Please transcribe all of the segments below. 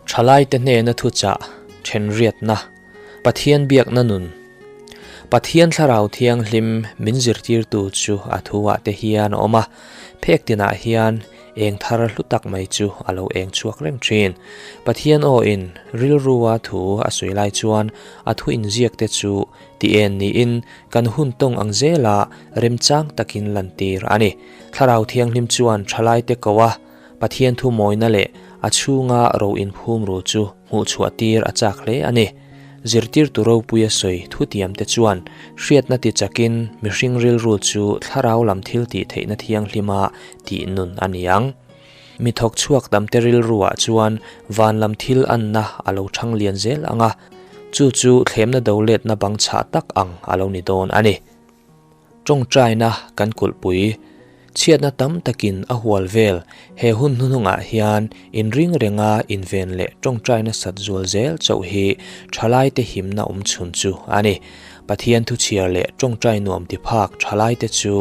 Thalaite hnena thuchah thenriatna, Pathian biakna nun, Pathian Thlarau Thianghlim min zirtirtu chu a thuah te hian a awm a, phek tinah hian eng thar hlu tak mai chu a lo eng chhuak reng thin. Pathian aw in rilrua thu a sawi lai chuan a thu inziak te chu ti en niin kan hun tawng ang zela remchang takin lantir a ni. Thlarau Thianghlim chuan thalaite ko a, Pathian thu mawina leh a chhunga ro inphum ru chu hmuh chhuah tir a chak hle a ni. Zirtirtu ropuia sawi thutiamte chuan hriatna ti chakin mihring rilru chu thlarau lam thil tih theihna thianghlima tih nun a ni ang. Mi thawk chhuak tamte rilruah chuan van lam thil anna a lo thang lian zel ang a, chu chu thlemna do letna bang chhah tak ang a lo ni dawn a ni. Tawngtaina kan kulhpui chhiatna tam takin a hual vel he hun hnuhnungah hian inring renga inven leh tawngtaina sat zual zel chauh hi thalaite himna awm chhun chu a ni. Pathian thuchhiar leh tawngtai nuam ti phak thalaite chu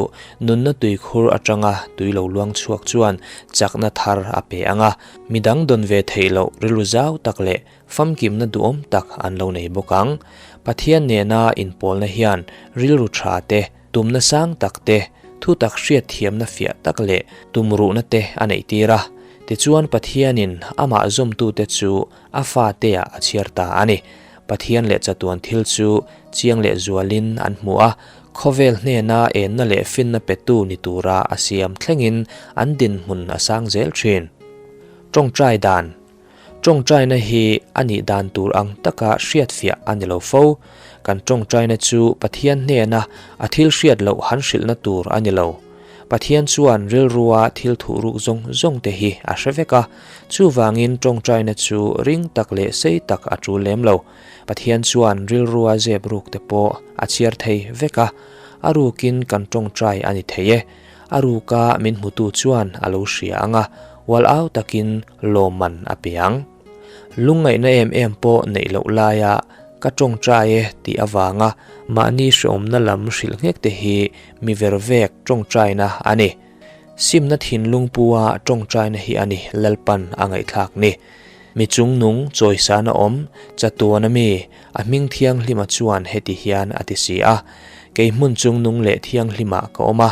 nunna tuikhur atanga tui lo luang chhuak chuan chakna thar a pe ang a, midang dawn ve theih loh rilru zau tak leh Famkimna duhawm tak an lo nei bawk ang. Pathian nena inpawlna hian rilru tha te, tumna sang tak te, thu tak hriatthiamna fiah tak leh tumruhna te a neihtir a. Tichuan Pathianin amah zawmtute chu a fateah a chhiar ta a ni. Pathian leh chatuan thil chu chiang leh zualin an hmu a, khawvel hnena enna leh finna petu ni tura a siam thlengin an dinhmun a sang zel thin. Tawngtai dan. Tawngtaina hi a nih dan tur ang taka hriatfiah a ni lo fo. Kan tawngtaina chu Pathian hnena a thil hriat loh han hrilhna tur a ni lo. Pathian chuan rilrua thil thuh ruk zawng zawng te hi a hre vek a, chuvangin tawngtaina chu ring tak leh sei tak a tul lem lo. Pathian chuan rilrua zep ruk te pawh a chhiar thei vek a, a rukin kan tawngtai a ni thei e. A ruka min hmutu chuan a lo hria ang a, ual au takin lawmman a pe ang. Lungngaihna em em pawh neih loh laia ka tawngtai e tih avanga mahni hreawmna lam hrilh nghek te hi mi ver vek tawngtaina a ni. Simna thinlung pua tawngtaina hi a ni Lalpan a ngaihthlak ni. Mi chungnung chawisana awm chatuan a mi, a hming thianghlima chuan heti hian a ti si a, Kei hmun chungnung leh thianghlimah ka awm a,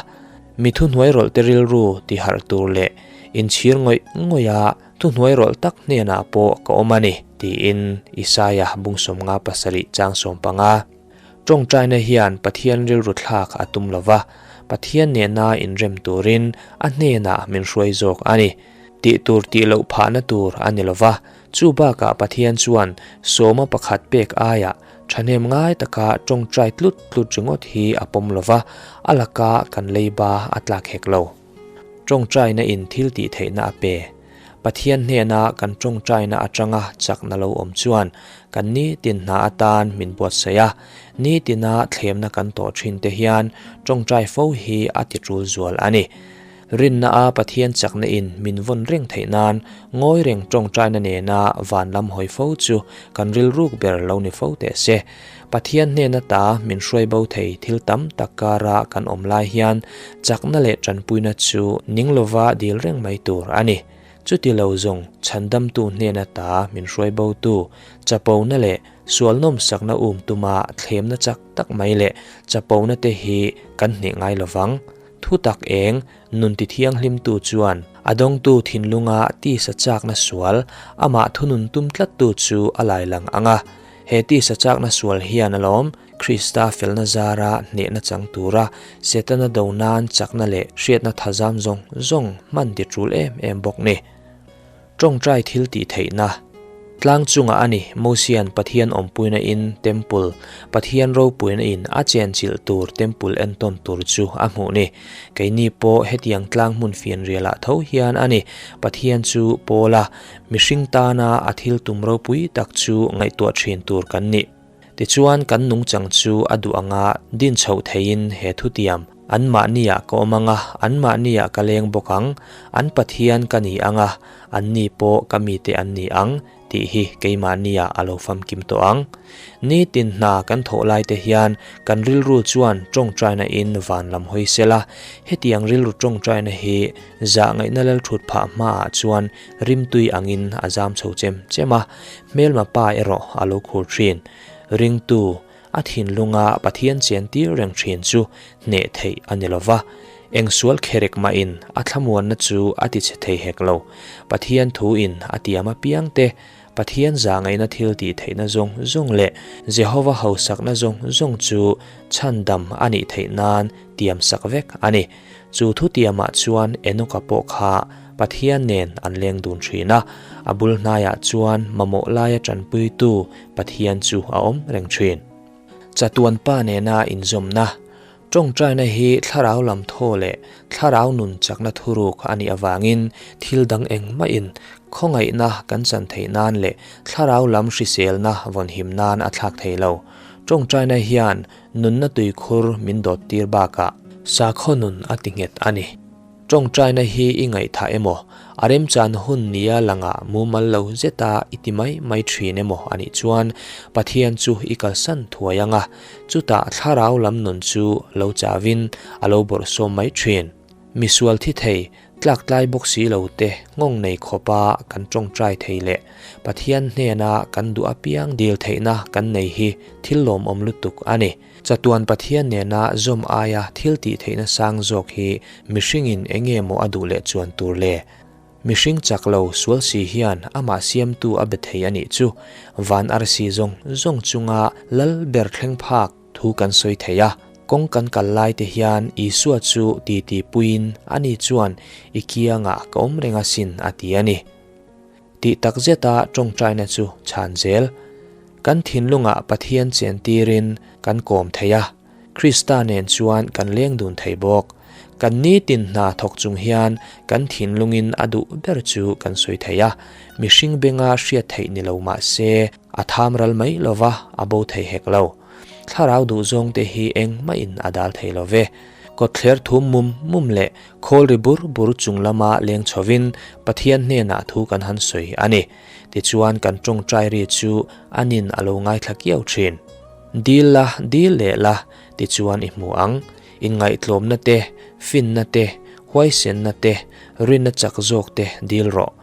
mi thuhnuai rawlh te rilru ti harh tur leh inchhir ngawih ngawih a thuhnuai rawlh tak hnenah pawh ka awm a ni, tiin Isaia bung 57 chang 15. Tawngtaina hian Pathian rilru thlak a tum lo va, Pathian nena inrem turin a hnenah min hruai zawk a ni. Tih tur tih loh phahna tur a ni lo va, chu bakah Pathian chuan sawma pakhat pek aiah thahnem ngai taka tawngtai tlut tlut ringawt hi a pawm lo va, a laka kan leiba a tlak hek lo. Tawngtaina in thil tih theihna a pe. Pathian hnena kan tawngtaina atanga chakna lo awm chuan kan nitin hna atan min buatsaih a, nitina thlemna kan tawh thin te hian tawngtai fo hi a ti tul zual a ni. Rinna a Pathian chakna in min vawn reng theih nan ngawi reng tawngtaina nena van lam hawi fo chu kan rilruk ber lo ni fo teh se. Pathian hnena ta min hruai bo thei thil tam tak kara kan awm lai hian chakna leh tanpuina chu ning lova dil reng mai tur a ni. Chuti lo zawng chhandamtu hnena ta min hruai bo tu chapona leh sual nawmsakna um tuma thlemna chak tak mai leh chapona te hi kan hneh ngai lovang. Thu tak eng, nun ti thianghlimtu chuan a dawngtu thinlunga tisa chakna sual, amah thunun tum tlattu chu a lai lang ang a. He tisa chakna sual hian alawm Krista felna zara hnehna chang tura Setana do nan chakna leh hriatna thazam zawng zawng hman ti tul em em bawk ni. Tawngtai thil tih theihna tlang chungah a ni. Mosian Pathian awmpuina in Temple, Pathian ropuina in a chenchilh tur Temple entawn tur chu a hmuh ni. Keini pawh hetiang tlang hmun fianrialah tho hian a ni. Pathian chu pawl a, mihring tana a thil tum ropui tak chu ngaihtuah thin tur kan ni. Tichuan kan nungchang chu a duh anga din chhoh theiin he thutiam, Anmahniah ka awm anga, anmahniah ka leng bawk ang, an Pathian ka ni anga, anni pawh ka mite an ni ang, tih hi keimahniah a lo famkim tawh ang. Nitin hna kan thawh lai te hian kan rilru chuan tawngtaina in van lam hawi sela, hetiang rilru tawngtaina hi zahngaihna lalthut phah hmaah chuan rimtui angin a zam chho chem chem a, hmelma pa erawh a lo khur thin. Ringtu, a thinlunga Pathian chen tir reng thin chu hneh theih a ni lova, eng sual kherek mahin a thlamuanna chu a ti chhe thei hek lo. Pathian thuin a tiam apiang te, Pathian zahngaihna thil tih theihna zawng zawng leh Jehova hausakna zawng zawng chu chhandam a nih theih nan tiam sak vek a ni. Chu thutiamah chuan Enoka pawh kha Pathian nen an leng dun thin a, a bul hnaiah chuan mamawh laia tanpuitu Pathian chu a awm reng thin. Chatuan Pa nena inzawmna Tawngtaina hi thlarau lam thaw leh thlarau nun chakna thuruk a nih avangin thil dang engmahin khawngaihna kan chan theih nan leh thlarau lam hriselna vawnhim nan a thlak thei lo. Tawngtaina hian nunna tuikhur min dawt tir bakah sakhaw nun a ti nghet a ni. Tawngtaina hi i ngaihthah emaw, a remchan hun nia langah mumal lo zeta i ti mai mai thin emaw a nih chuan Pathian chu i kalsan thuai ang a, chutah thlarau lam nun chu lo chavin a lo bawrhsawm mai thin. Misual thi thei, tlaktlai bawk si lo te nghawng nei khawpa kan tawngtai thei leh Pathian hnena kan duh apiang dil theihna kan nei hi thil lawmawm lutuk a ni. Chatuan Pathian nena zawm aia thil tih theihna sang zawk hi mihringin eng nge maw a duh leh chuan tur le? Mihring chak lo sual si hian amah siamtu a be thei a nih chu. Van arsi zawng zawng chunga lal ber thleng phak thu kan sawi thei a. Kawng kan kal lai te hian Isua chu titi puiin ani chuan i kiangah ka awm reng asin a ti a ni. Tih tak zeta tawngtaina chu chhan zel. Kan thinlungah Pathian chen tirin kan kawm thei a, Krista nen chuan kan leng dun thei bawk. Kan nitin hna thawk chung hian kan thinlungin a duh ber chu kan sawi thei a, mihring benga hriat theih ni lo mah se a tham ral mai lova a bo thei hek lo. Thlarau duhzawngte hi engmahin a dal thei lo ve. Kawtthler thum mum mum leh khawl ri bur bur chung lama leng chhovin Pathian hnenah thu kan han sawi a ni. Tichuan kan tawngtai ri chu anin a lo ngaithla kiau thin. Dil la, dil leh la, tichuan i hmu ang. Inngaihtlawmna te, finna te, huaisenna te, rinna chak zawk te dil rawh.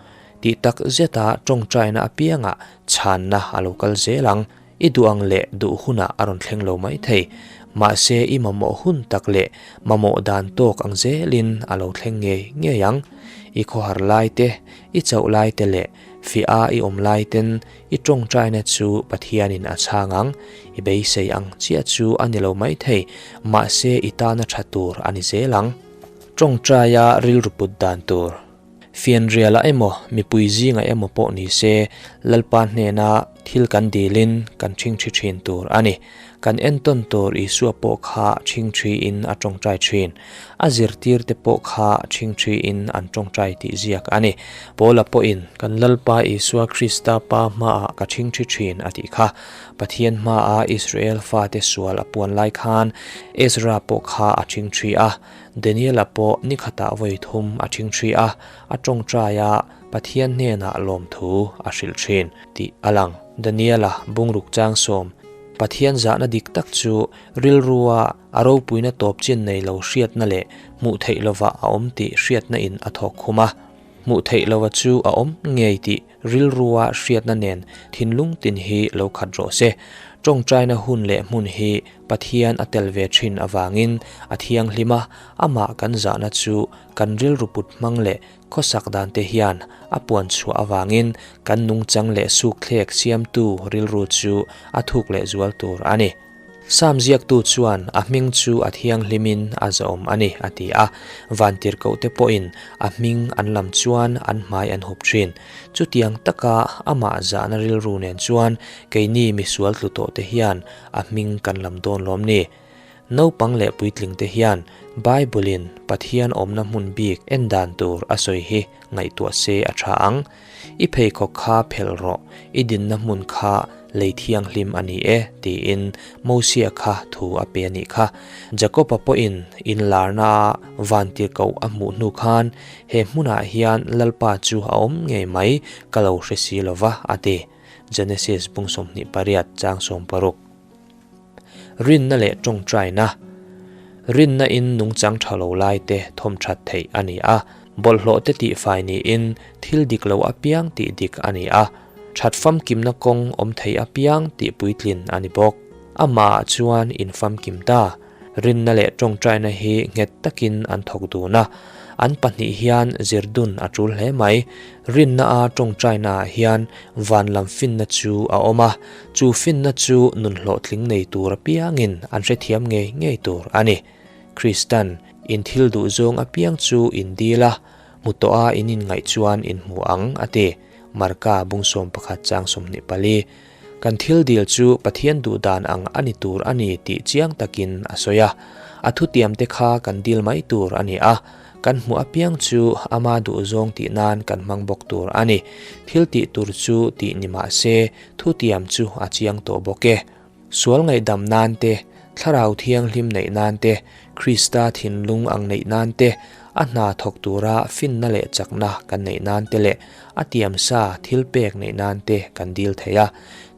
Tih tak zeta tawngtaina apiangah chhanna a lo kal zel ang. I duh ang leh duh hunah a rawn thleng lo mai thei. Mahse i mamawh hun tak leh mamawh dan tawk ang zelin a lo thleng ngei ngei ang. I khawhar lai te, i chauh lai te leh fiah a i awm lai ten i tawngtaina chu Pathianin a chhang ang. I beisei ang chiah chu a ni lo mai thei, mahse i tana tha tur a ni zel ang. Tawngtaia rilru put dan tur. Fianrialah emaw, mipui zingah emaw pawh ni se, Lalpa hnena thil kan dilin kan ṭhingṭhi ṭhin tur a ni. Kan entawn tur Isua pawh kha ṭhingṭhiin a ṭawngṭai ṭhin. A zirtirte pawh kha ṭhingṭhiin an ṭawngṭai tih ziak a ni. Paula pawhin, Kan Lalpa Isua Krista Pa hmaah ka ṭhingṭhi ṭhin a tih kha. Pathian hmaa Israel fate sual a puan lai khan Ezra pawh kha a ṭhingṭhi a. Daniela pawh ni khatah vawi thum a ṭhingṭhi a, a ṭawngṭai a, Pathian hnenah lawmthu a hrilh ṭhin tih a lang. Daniela bungruk changsawm, Pathian zahna dik tak chu rilrua a ropuina tawp chin nei lo hriatna leh hmuh theih lovah a awm tih hriatna in a thawk khum a. Hmuh theih lova chu a awm ngei tih Rilrua hriatna nen thinlung tin hi lo khat rawh se. Tawngtaina hun leh hmun hi Pathian a tel ve thin avangin a thianghlim a, amah kan zahna chu kan rilru put hmang leh khawsak dan te hian a puan chhuah avangin kan nungchang leh sukthlek siamtu rilru chu a thuk leh zual tur a ni. Sam ziaktu chuan a hming chu a thianghlimin a zahawm a ni, a ti a. Vantirhkohte pawhin a hming an lam chuan an hmai an hup thin. Chutiang taka amah zahna rilru nen chuan keini misual tlu tawhte hian a hming kan lam dawn lawm ni? Naupang leh puitlingte hian Bible-in Pathian awmna hmun bik en dan tur a sawi hi ngaihtuah se a tha ang. I pheikhawk kha phelh rawh, i dinna hmun kha lei thianghlim a ni e, tiin Mosia kha thu a pe a nih kha. Jakoba pawhin inlarnaa vantirhkoh a hmuh hnu khan, He hmunah hian Lalpa chu a awm ngei mai ka lo hre si lo va, a ti. Genesis bung 28 chang 60. Rinna leh tawngtaina, Rinna in nungchang tha lo lai te thawm that theih a ni a, bawlhhlawh te tihfai niin thil dik lo apiang tih dik a ni a, that famkimna kawng awm thei apiang tih puitlin a ni bawk. Amah chuan in famkim ta. Rinna leh tawngtaina hi nghet takin an thawk dun a, an pahnih hian zir dun a tul hle mai. Rinna a tawngtaina ah hian van lam finna chu a awm a, chu finna chu nun hlawhtling nei tur apiangin an hrethiam ngei ngei tur a ni. Kristan, In thil duh zawng apiang chu in dil a, hmu tawh a in inngaih chuan in hmu ang, a ti. Marka bung 11 chang 24. Kan thil dil chu Pathian duh dan ang a ni tur a ni tih chiang takin a sawi a. A thutiamte kha kan dil mai tur a ni a, kan hmuh apiang chu ama duhzawng tih nan kan hmang bawk tur a ni. Thil tih tur chu tih ni mah se, thutiam chu a chiang tawh bawk e. Sual ngaihdam nan te, Thlarau Thianghlim neih nan te, Krista thinlung ang neih nan te, a hna thawk tura finna leh chakna kan neih nan te leh a tiamsa thil pek neih nan te kan dil thei a.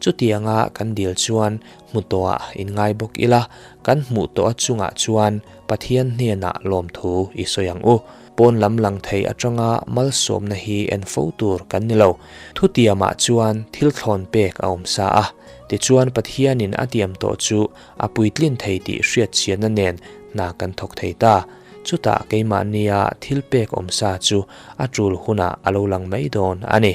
Chutianga kan dil chuan hmu tawhah inngai bawk ila, kan hmuh tawh a chungah chuan Pathian hnenah lawmthu i sawi ang u. Pawn lam lang thei atanga malsawmna hi en fo tur kan ni lo. Thutiamah chuan thil thlawn pek a awm sa a. Tichuan Pathianin a tiam tawh chu a puitlin thei tih hriatchhiatna nen hna kan thawk thei ta. Chutah keimahnia thil pek awm sa chu a tul hunah a lo lang mai dawn a ni.